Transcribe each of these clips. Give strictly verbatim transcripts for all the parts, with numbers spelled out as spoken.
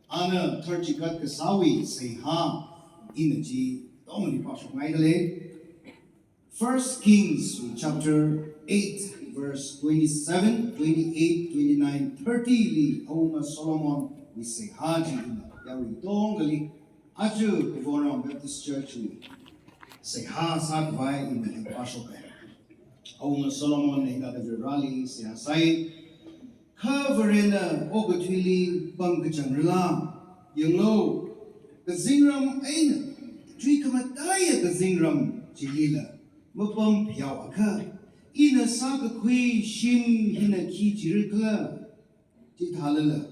Ana tharchikat kasāwui seihā ina chi tongli pāshokngaidalei. First Kings chapter eight, verse twenty-seven, twenty-eight, twenty-nine, thirty li Awunga Solomon wui seihā chi ina yarui tongkhali aja Kavorram Baptist Church wui seihā sākhavai ina pāshoka. Awunga Solomon na hithāda Vareli seihā sai. Kha Varena okathuili pamkachang rala, yanglu, kazingram eina tui khamataiya kazingram chilila mapam phayāakha, ina sākakhui shim hina khi jirakhala? Chithālala,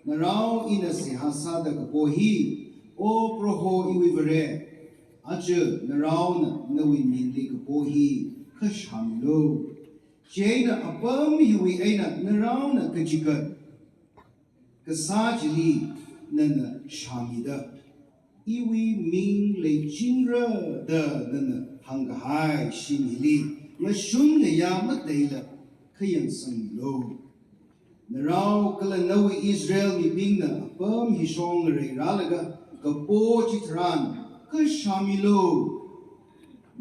narao ina seihā sāda kapo hi, O Proho iwui Vare, aja naraona nawui mingli kapo hi khashāmilu. Chieina apam hiwui eina naraona kachikat kasā chili nana shāmida, iwui ming leichingra da nana hāngkahai shim hili ngashun ngayā mateila khayangsangmilu. Narao kala nawui Israel mibingna apam hi shong ngarei rālaga kapo chitharan khashāmilu.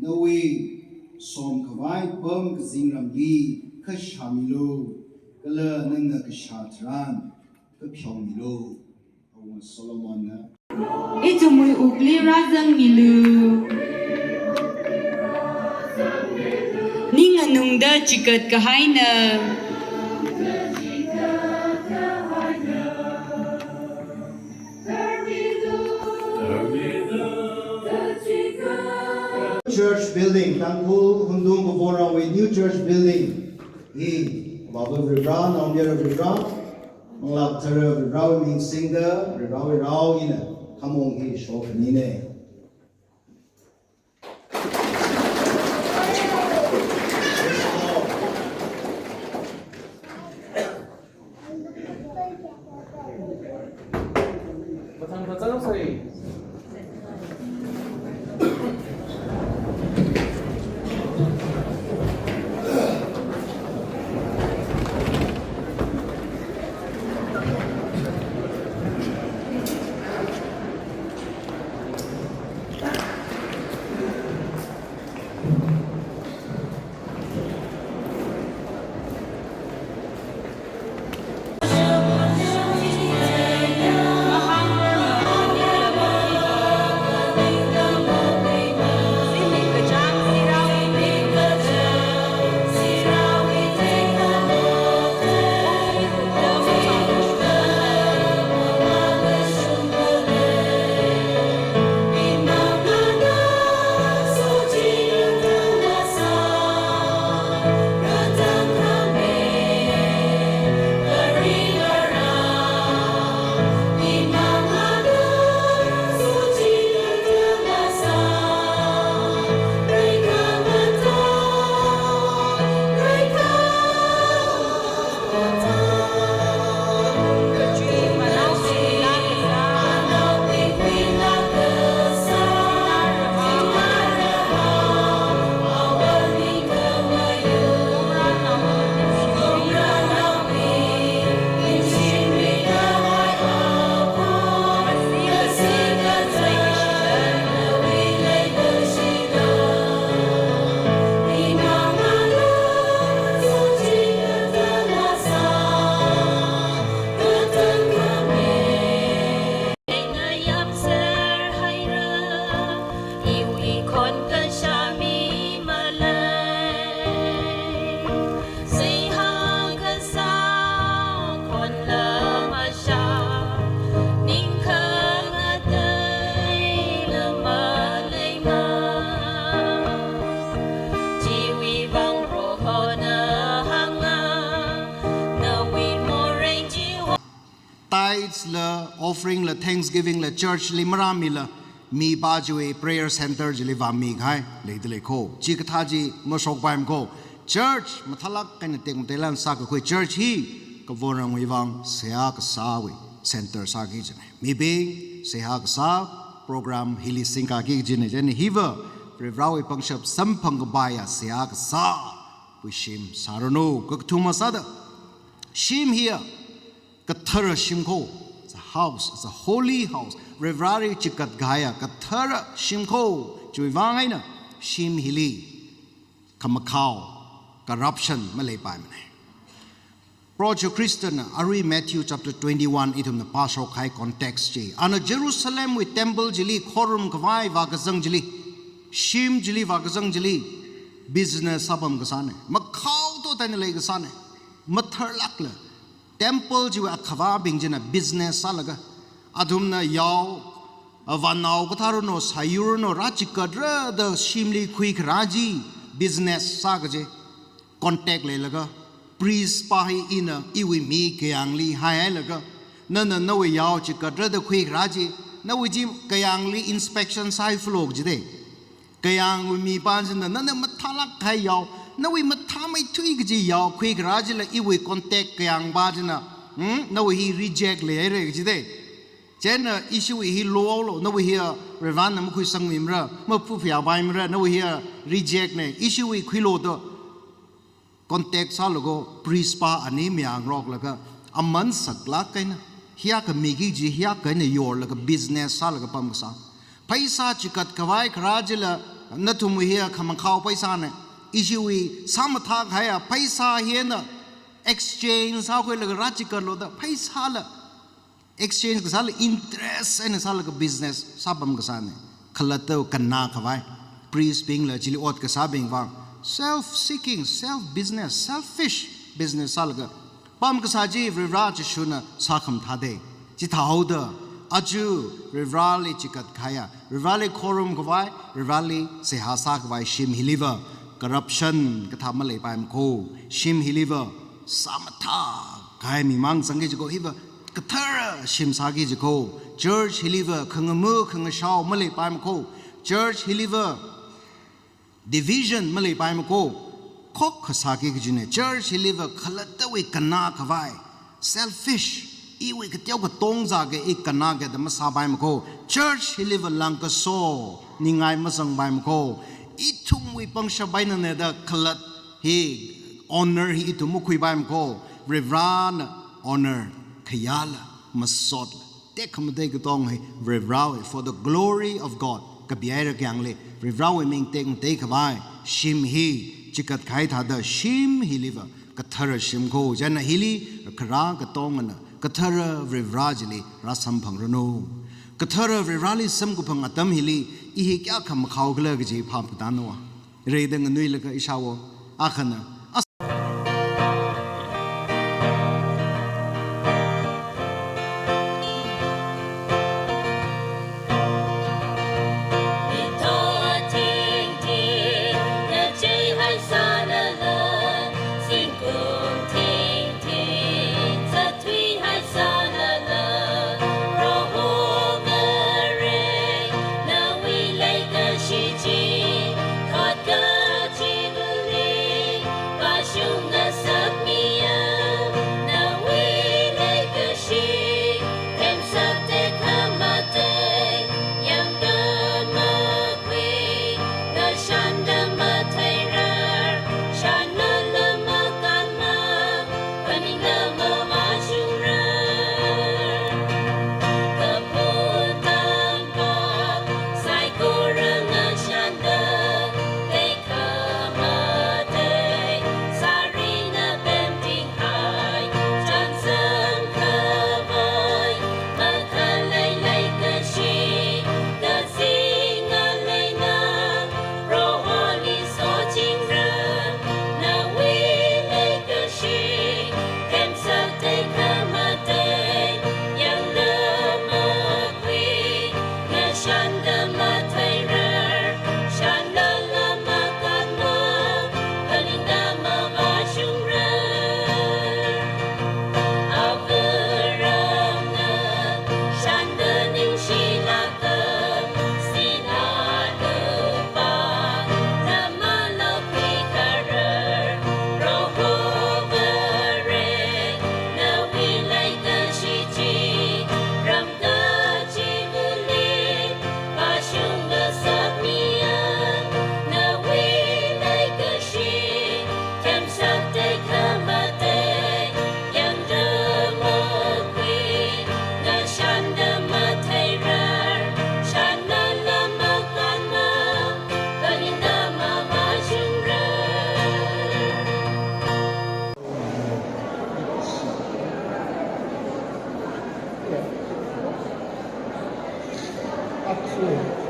Nawui somkhavai pam kazingramli khashāmilu, kala nana kashā tharan kapheomilu. Awunga Solomonna. Ithumwui wukli rāzangmilu. Ning nganungda chikat kahaina. Church building, Tangkhul Hundung Kavorramwui new church building hi, Avāva Varivara, Naomayara Varivara, Manglā Kathara Varivarawui ming singda, Varivarawui rao eina khamong hi shokhanina. Mathang mathang sai. Tithes la, offering la, thanksgiving la, church li marāmila, mipā chiwui prayer center chili vāmikahai leidalei kho. Chikathā chi mashokpaimana kho. Church mathālāk eina tekmateilāk eina sākakhui church hi Kavorramwui vang seihā kasāwui center sāki kajina. Mibing seihā kasā program hili singkaki kajina, chieina hiva Varivarawui pangshap samphang kapaiya seihā kasāwui shim sāranu. Kakathuma sāda, shim hiya kathara shim kho. house, it's a holy house. Varivarali chikat kahaiya kathara shim ko, chiwui vang eina shim hili khamakhao, corruption maleipaimana. Proho Jishu Khristana arui Matthew chapter twenty-one ithumna pāshok kahai context chi, ana Jerusalemwui temple chili khorum khavai vākazang chili, shim chili vākazang chili business sāpam kasāna. Makhao to taina leikasāna. Matharlākla temple chiwui akhavābing china business sālaga, athumna yao, a, vānao kathā ranu, sāyur ranu, rāchikatra da shimli khuikharā chi business sā kaji contact leilaga, priest pā hi ina iwui mi kayāngli haihailaga, nana nawui yao chikatra da khuikharā chi, nawui chi kayāngli inspection sāhaifalo jida. Kayāngwui mipā china nana mathālāk kahai yao, nawui mathāmeithui kaji yao khuikharā chila iwui contact kayāngpā china, hmm, nawui hi reject leihaira kajida. Chieina ishiwui hi lohaolo, nawui hiya Varivarana makhuisangmimara, maphuphayāpaimara, nawui hiya reject na, ishiwui khuilo da contact sālaga, priest pā ani mayāngaroklaga, aman saklāk eina, hiyākha miki kaji hiyākha eina yorlaga business sālaga pamkasā. Pheisā chikat khavai kharā chila nathumwui hiya khamakhao pheisāna, ishiwui sāmathā kahaiya pheisā hina exchange sākhuilaga rāchikatlo da pheisāla exchange kasāla interest eina sālaga business sāpam kasāna. Khalatta kannā khavai, priest bingla chili ot kasābing vang, self seeking, self business, selfish business sālaga pam kasā chi Varivara Jishuna sākhamathā da. Chithāhaoda, aja Varivarali chikat kahaiya, Varivarali khorum khavai, Varivarali seihā sā khavai shim hiliva corruption kathā maleipaimako, shim hiliva sāmathā kahai mimang zangki jiko, hiva kathara shim sāki jiko, church hiliva khangama khangashao maleipaimako, church hiliva division maleipaimako, khokkha sāki kajina. Church hiliva khalattawui kannā khavai, selfish, iwui kateo katong zāki, i kannāki da masāpaimako. Church hiliva langkaso, ningai mazangpaimako. Ithumwui pangshap einana da khalat hi, honor hi ithum makhuipaimako. Varivarana honor khayāla, masotla, tekhamatei katong hi Varivarawui, for the glory of God kapihaira kayāngli, Varivarawui ming tekmatei khavai shim hi chikat kahai thāda shim hiliva kathara shim ko. Chieina hili kharā katongana kathara Varivara chili rāsamphangranu. Kathara Varivarali samkaphang atam hili i hi kayākha makhaokhala kaji phap katā nawa. Reida nganuilaga ishāwo. Akhana, Aksu.